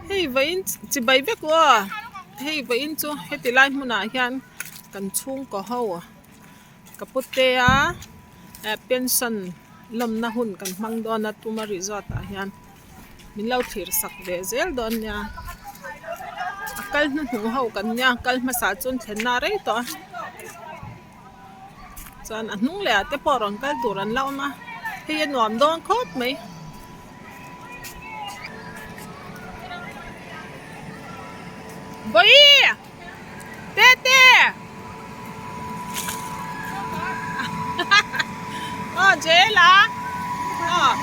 Hei vawiin chibai vek u aw hei vawiin chu heti lai hmunah hian kan chhungkaw ho ka pute a eh pension lawmna hun kan hmang dawn a tuma resort ah hian min lo thlir sak ve zel dawn nia a kal hnuhnung ho kan nia kal hmasa chuan thlenna a rei tawh a chuan a hnung leh ah te pawh rawn kal tur an la awm a hei a nuam dawn khawp mai. Vawi! Tete! Aw jail a aw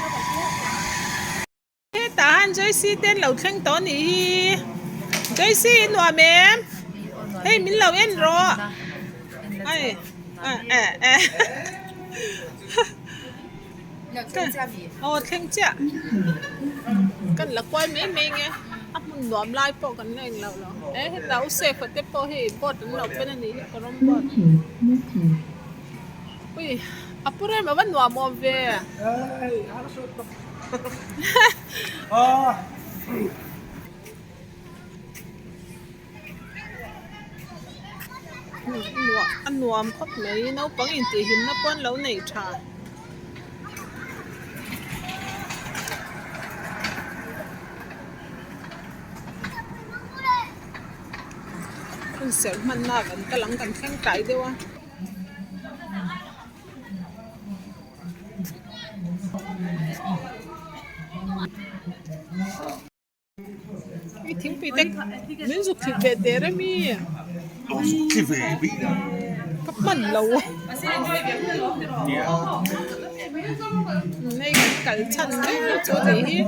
hetah han Joyce te an lo thleng tawh a nih hi Joyce i nuam em hei min lo en rawh ai eh eh Aw thleng chiah kan la kual mai mai nge a hmun nuam lai pawh kan la englo lo e hetah u safe te pawh hei board an lo pen a nih hi carrom board ui a pu rem a va nuam awm ve a nuam khawp mai naupang intihhlimna pawh an lo nei tha. Hun serh hmanna kan kal ang kan thleng tlai deuh a. I thingpui te min zuk thli ve der a mi? Ka hman lo hei kan kal chhan mek chu a nih hi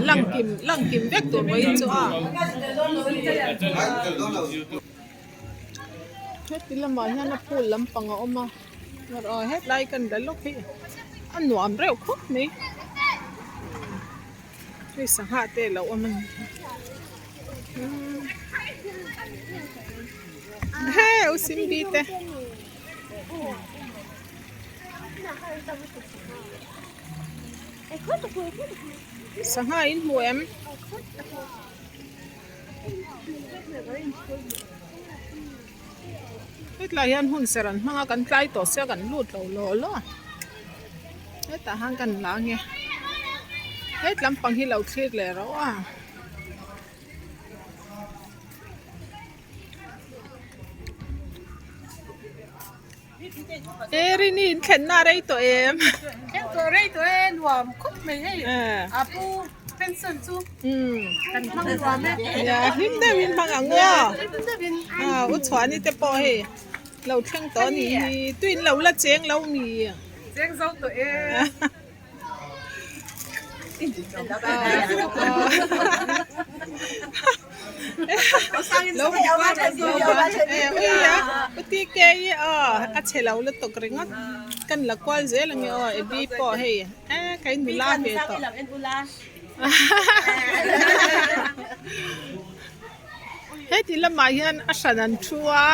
lang kim lang kim vek tur mai chu a heti lamah hian a phul lampang a awm a. Aw hetlai kan la lawk hi a nuam reuh khawp mai hei sangha te a lo awm a ni hei u simbi te sangha in hmu em? Hetlai hian hun serh an hmang a kan tlai tawh sia kan lut lo law law a hetah hian kan la ange het lampang hi lo thlir leh rauh a e rini in thlenna a rei tawh em thleng tawh rei tawh e nuam khawp mai hei a pu pension chu kan hmang nuam e nia hlim deuhin hmang ang aw a u chhuani te pawh hei lo thleng tawh a nih hi tuin lo la cheng lo mi cheng zo tawh e. A chhe lo lutuk ringawt kan la kual zel ange aw Abby pawh hei e kei nula ve tawh heti lamah hian a hran an thu a.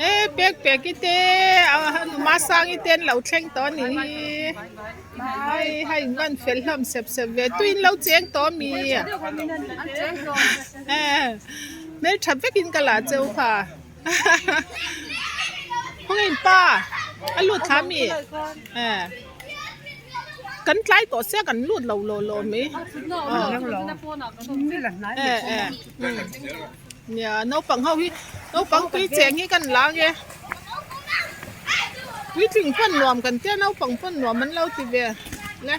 E pek pek i te Masangi te an lo thleng tawh a nih hi hei hei in van fel hlawm sep sep ve tuin lo cheng tawh a mi e hmeltha vekin ka lah cheu kha khawnge in pa a lut thla mi e kan tlai tawh sia kan lut lo lo lo mai e e. Nia naupang ho hi naupang tui cheng hi kan la nge puitling pawn nuam kan tia naupang pawn nuam an lo ti ve le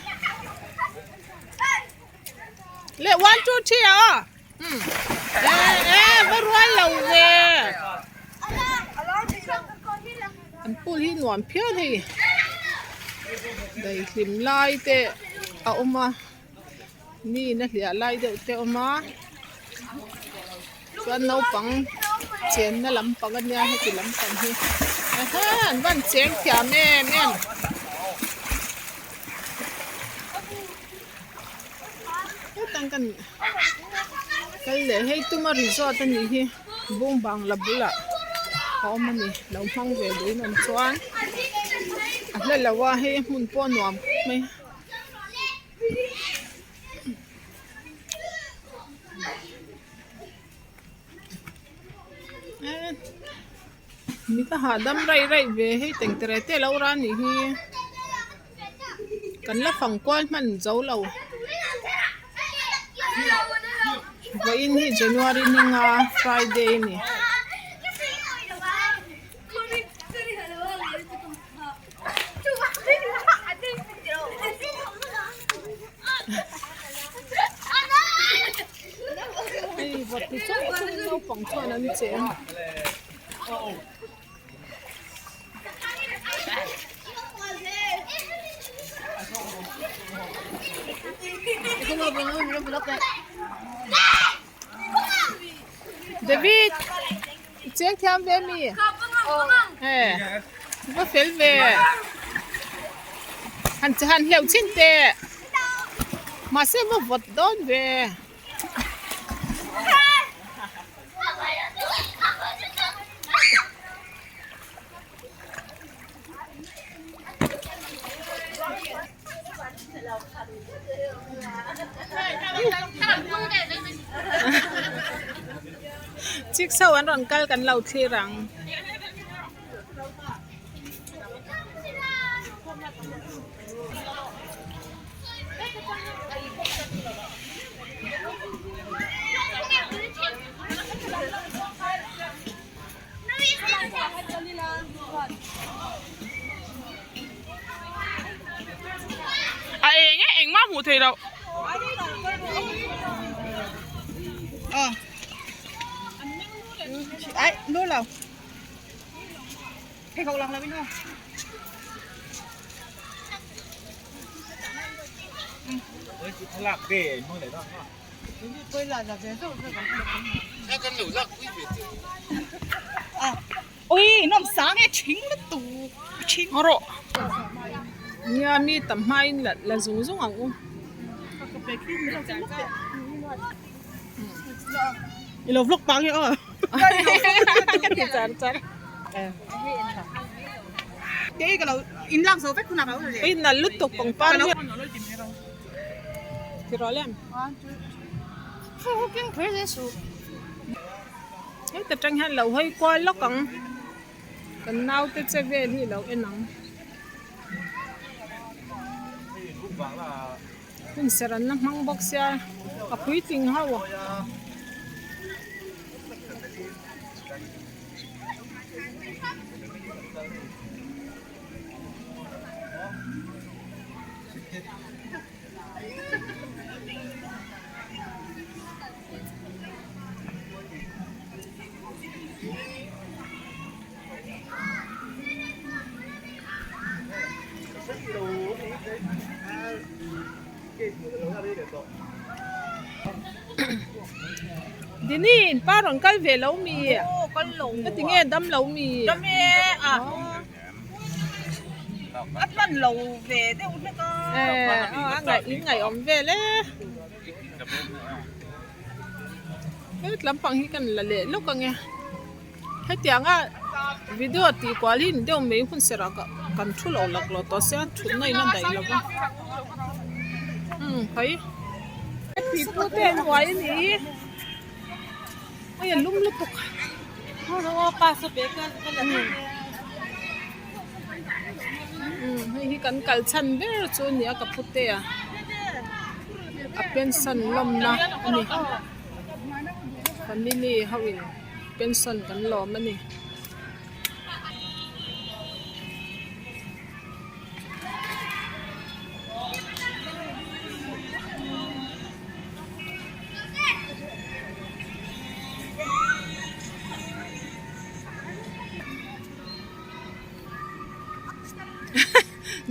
le one two three ah aw um e e va rual lo ve an pool hi nuam phian hei daihlim lai te a awm a. Mi in a hliah lai deuh te a awm a chuan naupang chenna lampang ania heti lampang hi ehe an van cheng thiam em em. kan kal leh hei tuma resort a nih hi bung bangla bulah a awm a ni lo hmang ve duh in awm chuan a hla lo a hei hmun pawh a nuam khawp mai. Mi ka hahdam raih raih ve hei tengtere te alo ran nih hi kan la fang kual hman zo lo vawiin hi January ni nga Friday a ni. Hei vawt ti chung chung naupang chuan an cheng. David i cheng thiam ve mi e va fel ve han han hleuh chin teh mahse va vawt dawn ve. Chik so an rawn kal kan lo thlir ang. A eng e engmah hmuh theih loh. Nia mi tam hmain la la zung zung ang u. I lo vlog pang nge aw. Ka ti char char. Kei ka lo in lak zo vek hunah ka lo leh. Ui nal lutuk pangpar hi. Ti rawh lem. Hei ta tang hian lo hawi kual lawk ang. Kan naute che vel hi lo en ang. Hun serh an la hmang bawk sia a puitling ho. Dini in pa rawn kal ve lo mi? Ka ti nge dam lo mi? Dam e a. A hman lo ve deuh hlek a. A ngaih in ngaihawm vel e. Het lampang hi kan la leh lawk ang e. Hetianga video tih kual hi ni deuh mai hun serh ah kan thu lo lak lo tawh sia thutna in a daih lo va umm hai pipu te an uai a ni hei a lum lutuk umm hei hi kan kal chhan ber chu a ni a ka pute a a pension lawmna a ni family ho in. Pension kan lawm a ni.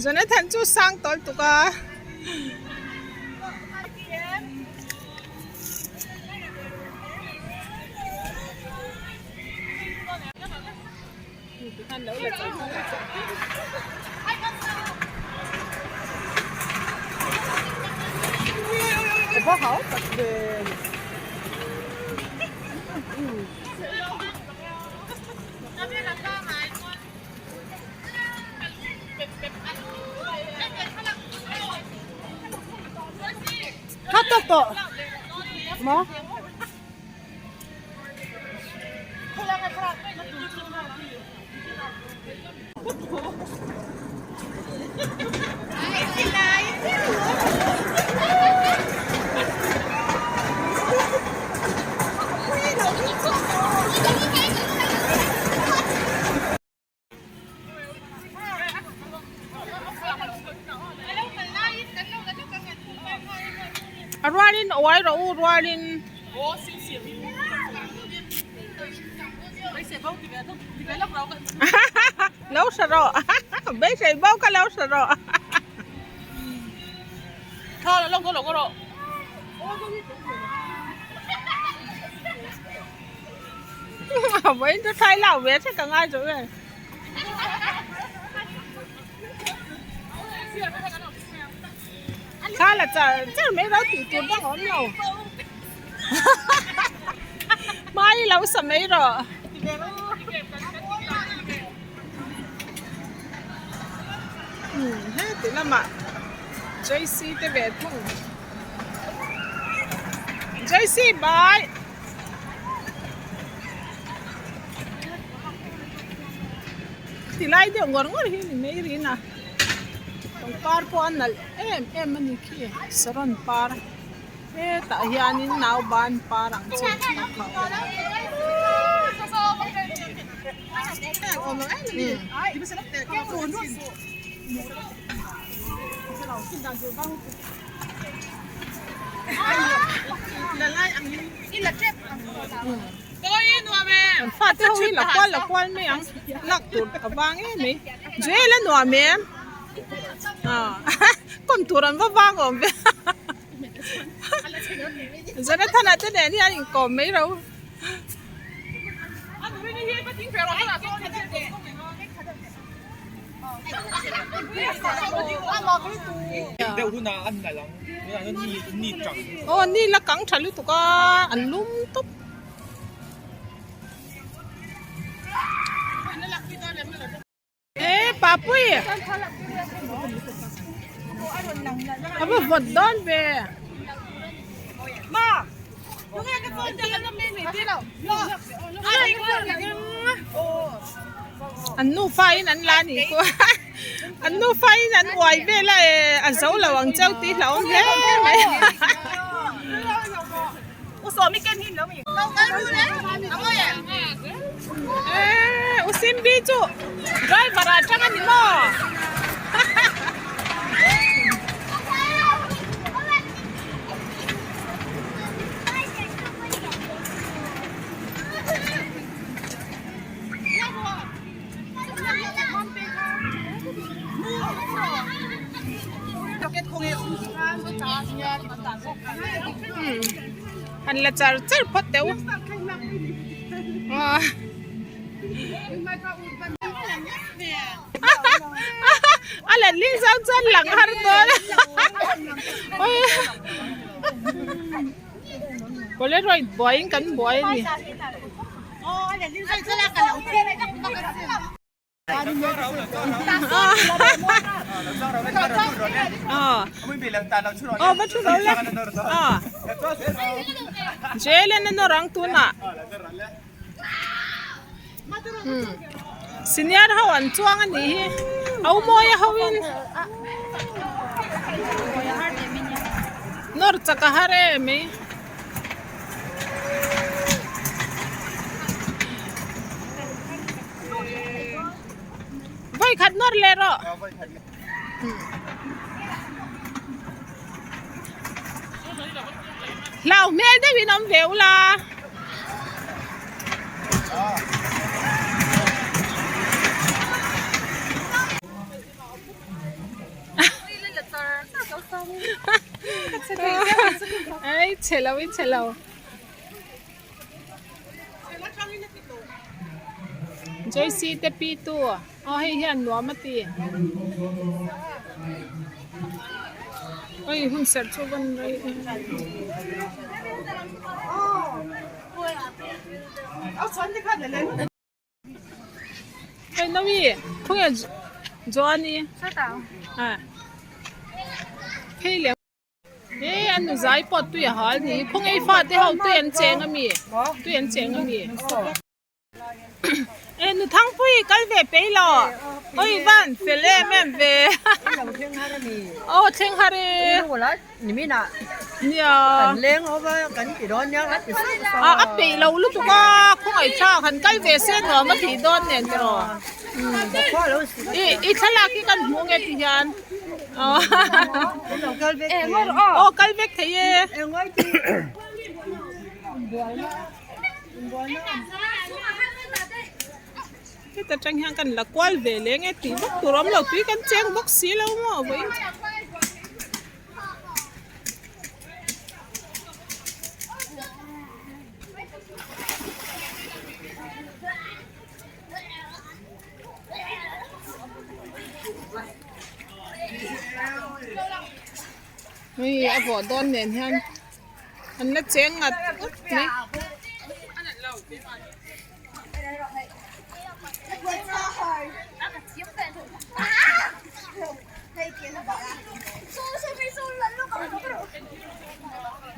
Jonathan chu sang tawl tuk a. va hau tak ve. Kha tawk tawh maw? A rualin uai rawh u rualin. Lo hre rawh beisei bo ka lo hre rawh. Vawiin chu thlai lak ve hrek a ngai zawh e. Thla la char char mai ro tih tur dang a awm lo. Hmai lo sa mai rawh. Heti lamah JC te ve thung. JC bai. Ti lai deuh ngawr ngawr hi ni mai rin a pangpar pawh a nalh em em a ni khi saron par hetah hianin nauban par ang chi kha a awm. An fate ho hi la kual la kual mai ang lak tur a vang em mai Joel a nuam em kawm tur an va vang awm ve Jonathan-a te nen hian inkawm mai ro. Aw ni la kang tha lutuk a an lum tawp. E Papui a va vawt dawn ve. An nufa in an la nih ku an nufa in an uai vel a e a zo lo ang cheu tih hlauhawm hle mai. E u Simbi chu driver ah tang a ni maw. Han la char char phawt teh u. A let ling zau chuan lang har dawn a. Polaroid buaiin kan buai a ni. Aw va thu ro le Jail an nawr ang tunah Senior ho an chuang a nih hi au mawi a ho in nawr chak a har em mai. Vawi khat nawr leh rawh. Hlau hmel deuhin awm ve ula. Ei chhe lo i chhe lo. Joyce te pi tu aw hei hian nuam a ti. Oi. Ui hun serh chu van rei em. Hei Nawi khawnge Joani phei leh he a nu zai pawh tui a hal ni khawnge i fate ho tui an cheng ami tui an cheng ami. E nu Thangpui kal ve pei lo oi van fel em em ve aw thleng har e nia a peih lo lutuk a khawngaih thlak han kal ve se nuam a tih dawn nen tiraw i thlalak hi kan hmuh nge ti hian aw kal vek thei e. Heta tang hian kan la kual ve leh nge tih vak tur awm lo tui kan cheng bawk si lo maw vawiin hei a vawh dawn nen hian. An la cheng ngat ngat mai.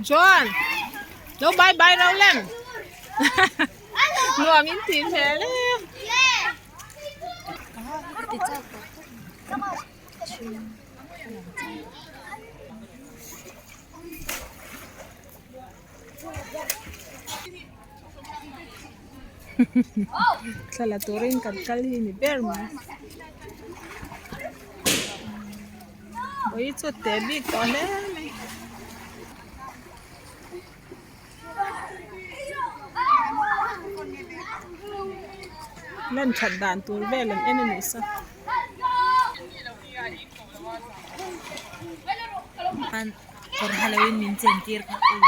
John, lo bye bye rau lem. Nuam in ti hmel e. Thla la turin kan kal hi ni ber mai vawi chu te bik tawh hle mai. Lan that dan tur vel an en a nih saw. Kawr ha loin min chen tir kha ui.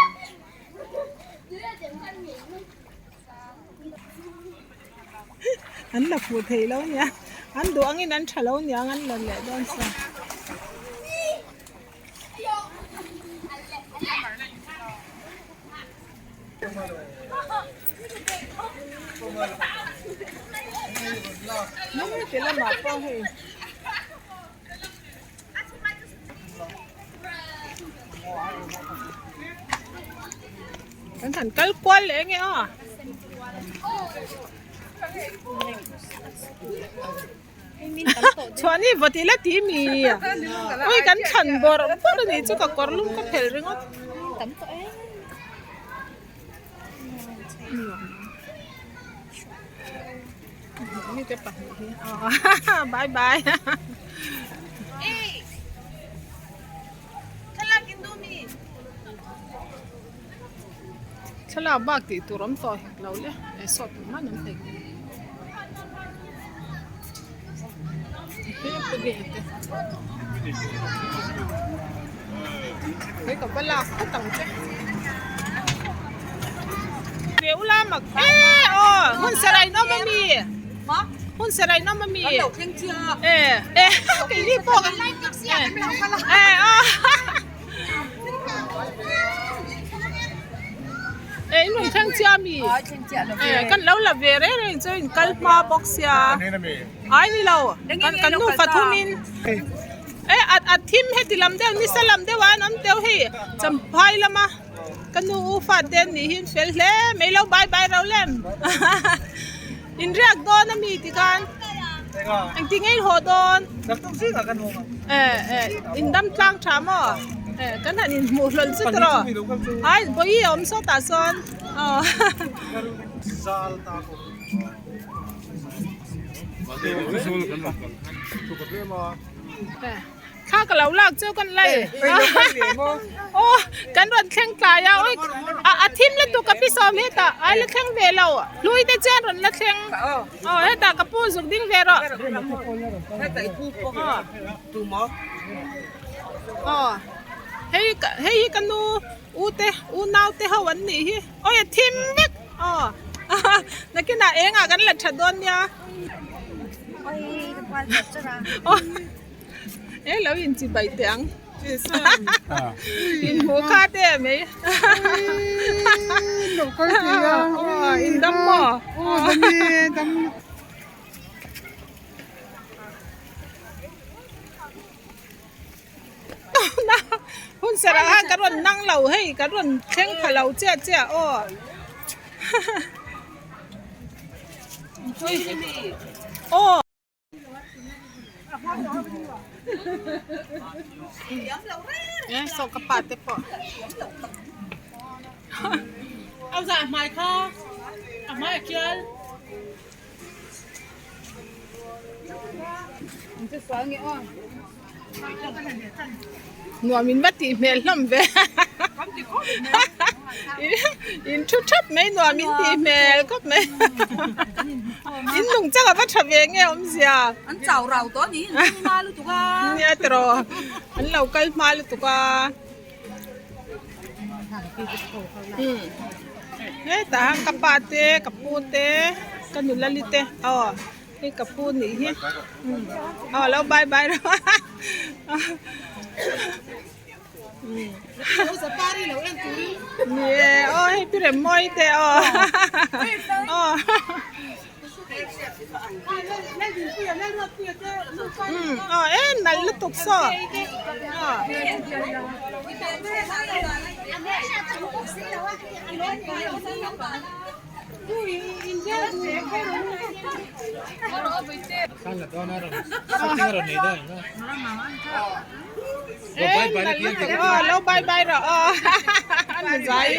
An la fuh thei lo nia an duh angin an tha lo niang an la leh dawn sa. Ti lamah pawh hei. Kan han kal kual leh enge aw. Chhuahni vawt ila ti mi ui kan thlan bawrh bawrh a nih chu ka kawr lum ka phelh ringawt. Mite pahnih hi bye bye. Thlalak bak tih tur awm tawh hek lo le eh sawt man an thei Hei ka va lak phawt ang che. Ve ula mak e aw hun sarai nawm a mi hun sarai nawm a mi e e keini pawh kan e aw e in rawn thleng chiah a mi e kan lo la ve reng reng chu in kal hma bawk sia ai ni lo kan nufa thum in. E a a thim heti lam deuh nisa lam deuh ah an awm teuh hei champhai lama ka nu u fate an nih hi an fel hle mai lo bye bye ro lem in riak dawn ami ti khan engtin nge in haw dawn e e in dam tlang tha maw e kan han in hmuh hlawl chu tawh ai vawi a awm sawtah sawn aw. Thla ka lo lak chu kan lei aw kan rawn thleng tlai a ui a thim lutuk ka pi sawm hetah ai la thleng ve lo hlui te chuan rawn la thleng aw hetah ka pu zuk ding ve rawh aw hei hei hi ka nu U te u nau te ho an nih hi awi a thim vek aw nakinah engah kan la tha dawn nia aw e lo in chi bai teh ang. In hmuh kha te mai. Lo kal thei a. Aw in dam maw? Aw dam e dam. Hun serah khan ka rawn nang lo hei ka rawn thleng pha lo chiah chiah aw. Aw. Saw ka pa te pawh A zah hmai kha a hmai a kial. Nuam in va tih hmel hlawm ve in thu thap mai nuam in tih hmel khawp mai in nung chang a va tha ve nge awmzia an chau rau tawh a ni an kal hma lutuk a nia tiraw an lo kal hma lutuk a hetah hian ka pa te ka pu te ka nula li te aw. Hei ka pu nih hi aw lo bye bye rawh ni e aw hei pi rem mawi te aw aw aw e nalh lutuk saw aw. Lo bye bye rawh aw an zai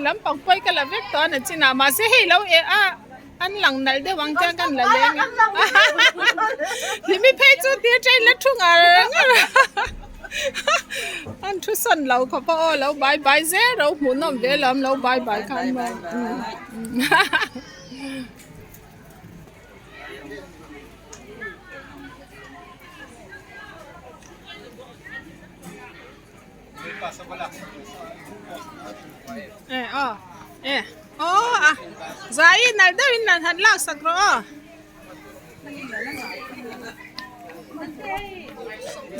lampang pawi ka la vek tawh a na chin ah mahse hei lo eh a an lang nalh deuh ang chuan kan la leng a hlimi phei chu tir train la thu ngar ngar a an thu sawn lo khawp a aw lo bai bai zel ro hmuhnawm ve lam lo bai bai khan maw. Eh aw eh aw a zai nalh deuhin han han lak sak rawh aw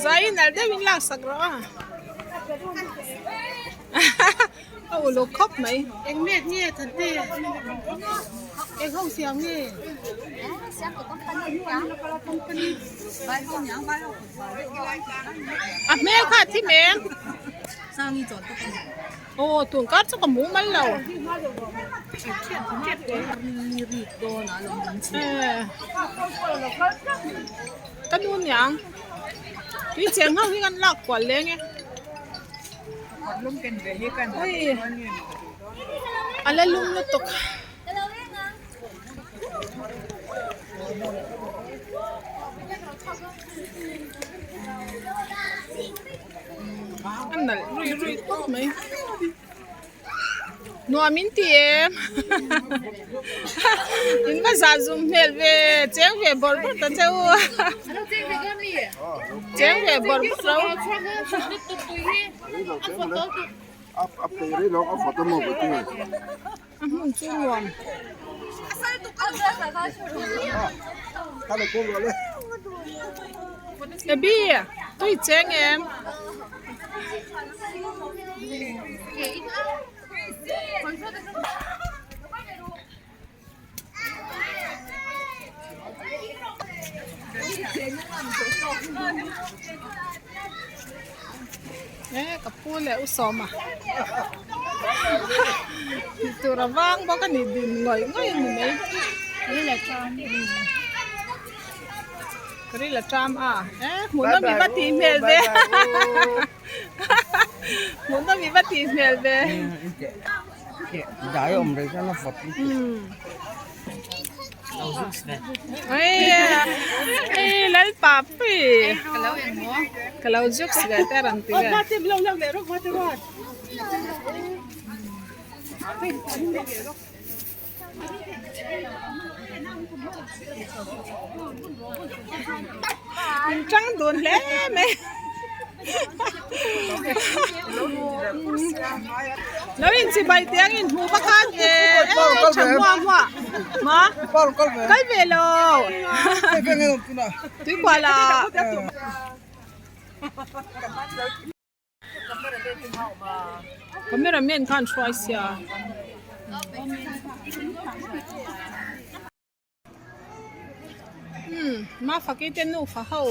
zai nalh deuhin lak sak rawh aw a uluk khawp mai. Eng mek nge that te eng ho siam nge A hmel kha a thi mem. Aw tun kar chu ka mu mal lo. Ka nu niang tui cheng ho hi kan lak kual leng e. A la lum lutuk. A nalh rui rui khawp mai nuam in ti em in va zah zum hmel ve cheng ve bawrh bawrh ta che u cheng ve bawrh bawrh ro. A hmun chu nuam. Abby tui cheng em. E ka pu leh u sawma tih tur a vang bawk a ni din ngawih ngawih a ni mai ka ril a ṭam a e hmuhnawm i va tih hmel ve hmuhnawm i va tih hmel ve. Dai awm rei chuan a vawt lutuk. Ei lalpa pui ka lo juks ve te rawn ti ve. In tang dun hle mai. Lo in chibai teh ang in hmuh va khan e tha hmuah hmuah ma kal ve lo tuikual ah. Camera man khan hruai sia. Umm Mafaki te nufa ho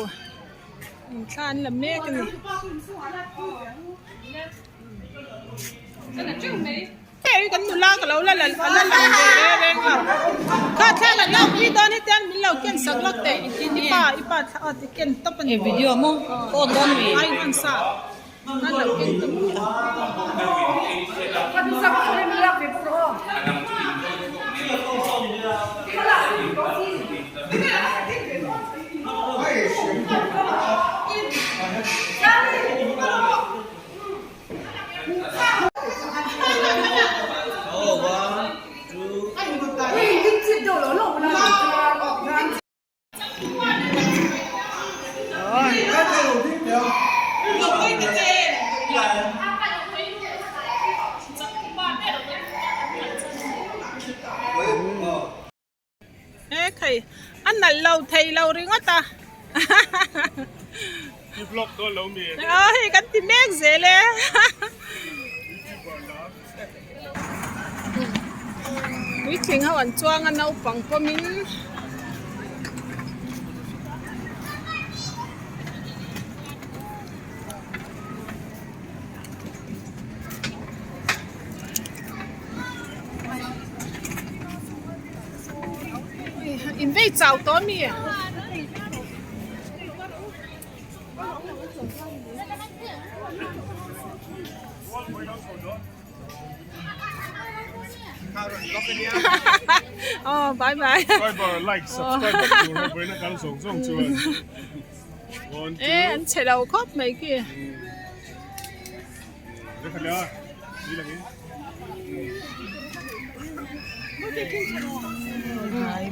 inthla an la mek a ni. Hei kan nula ka lo la la a la lang ve reng reng lo. Kha thla kan lak pui dawn hetiang min lo ken sak lawk teh i pa i pa thla aw ti ken tawp a ni. Video maw ka on dawn mi. Ai hman sa a lo ken tawp. E khai a nalh lo thei lo ringawt a I vlog dawn lo mi? Aw hei kan ti mek zel e. Puitling ho an chuang a naupang pawmin. In vei chau tawh ami? Oh bye bye. Subscriber like subscribe tur ho vawiin a kal zawng zawng chuan. One two. E an chhe lo khawp mai khi.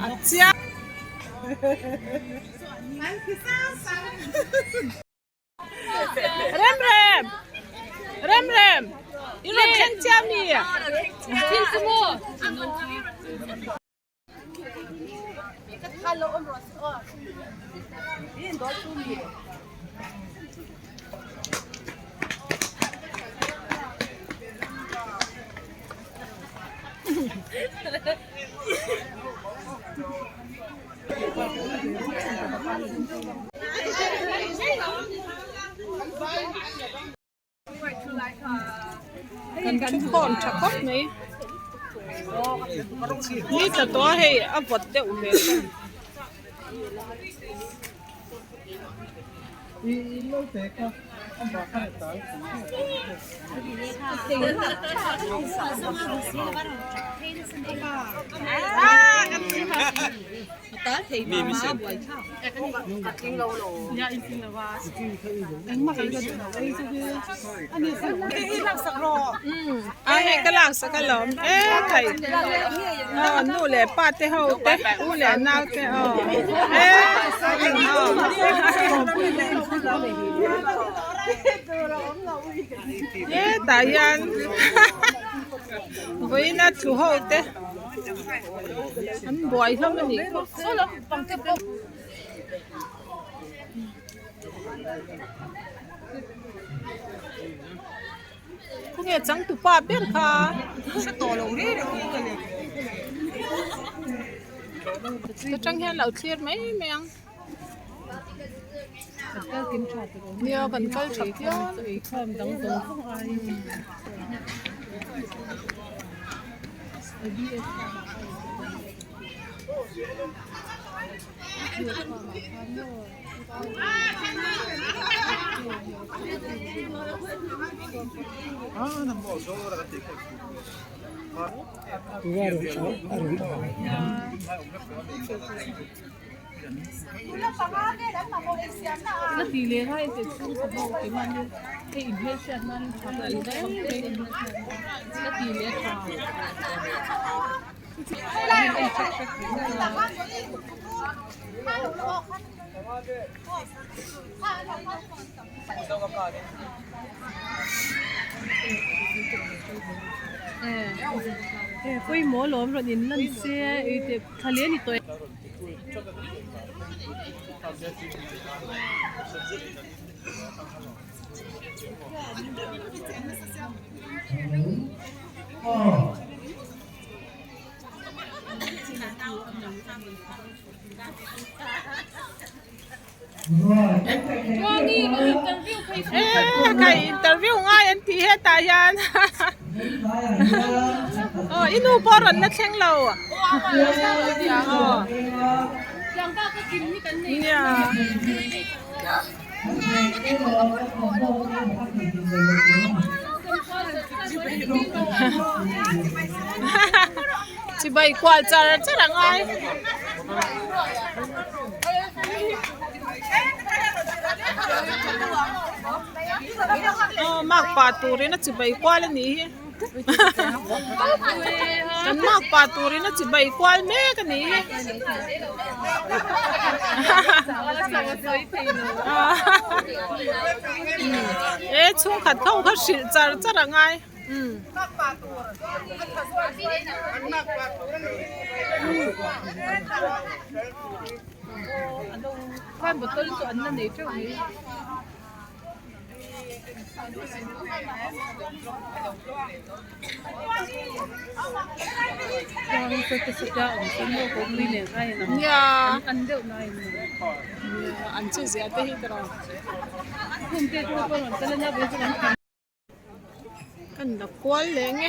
A chiang. Rem rem rem rem i rawn thleng chiah mi Kan thu khawm tha khawp mai ni tla tawh a hei a vawt deuh hmel A hei ka lak sak alawm e thei aw nu leh pa te ho te u leh nau te aw e e tah hian vawiin a thu ho te an buai hlawm a nih kha. Khawnge changtupa ber kha hre tawh lo reng reng ka ni. Ta tang hian lo thlir mai mai ang. Nia kan kal tha phian. E pawimawh alawm rawn in lan se ei teh thla leh a ni tawh e. E kai interview ngai an tih hetah hian aw i nu pawh rawn la thleng lo aw nia. Chibai kual char char a ngai. Aw makpa turin a chibai kual a nih hi kan makpa turin a chibai kual mek a nih hi e chhungkhat ho kha hrilh char char a ngai. Nia an che zia te hi ka rawn. Kan la kual leh nge.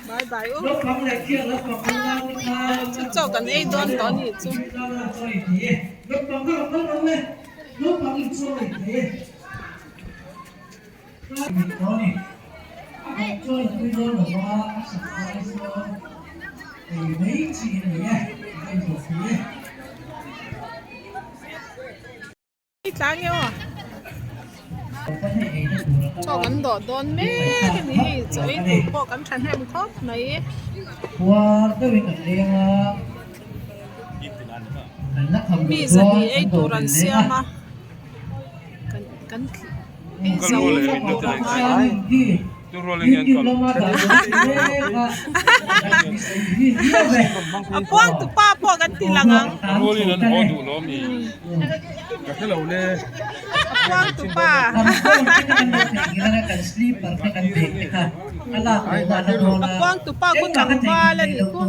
Bye bye u. Chu chaw kan ei dawn tawh a nih chu. Tlang nge aw chaw kan dawh dawn mek a ni hei chaw ei tur pawh kan thahnem khawp mai. Mi zahnih ei tur an siam a kan ei zo vek tur a ngai a. A puang tu pa pawh kan ti lang ang. A puang tu pa. A puang tu pa khu tlangval a nih khu.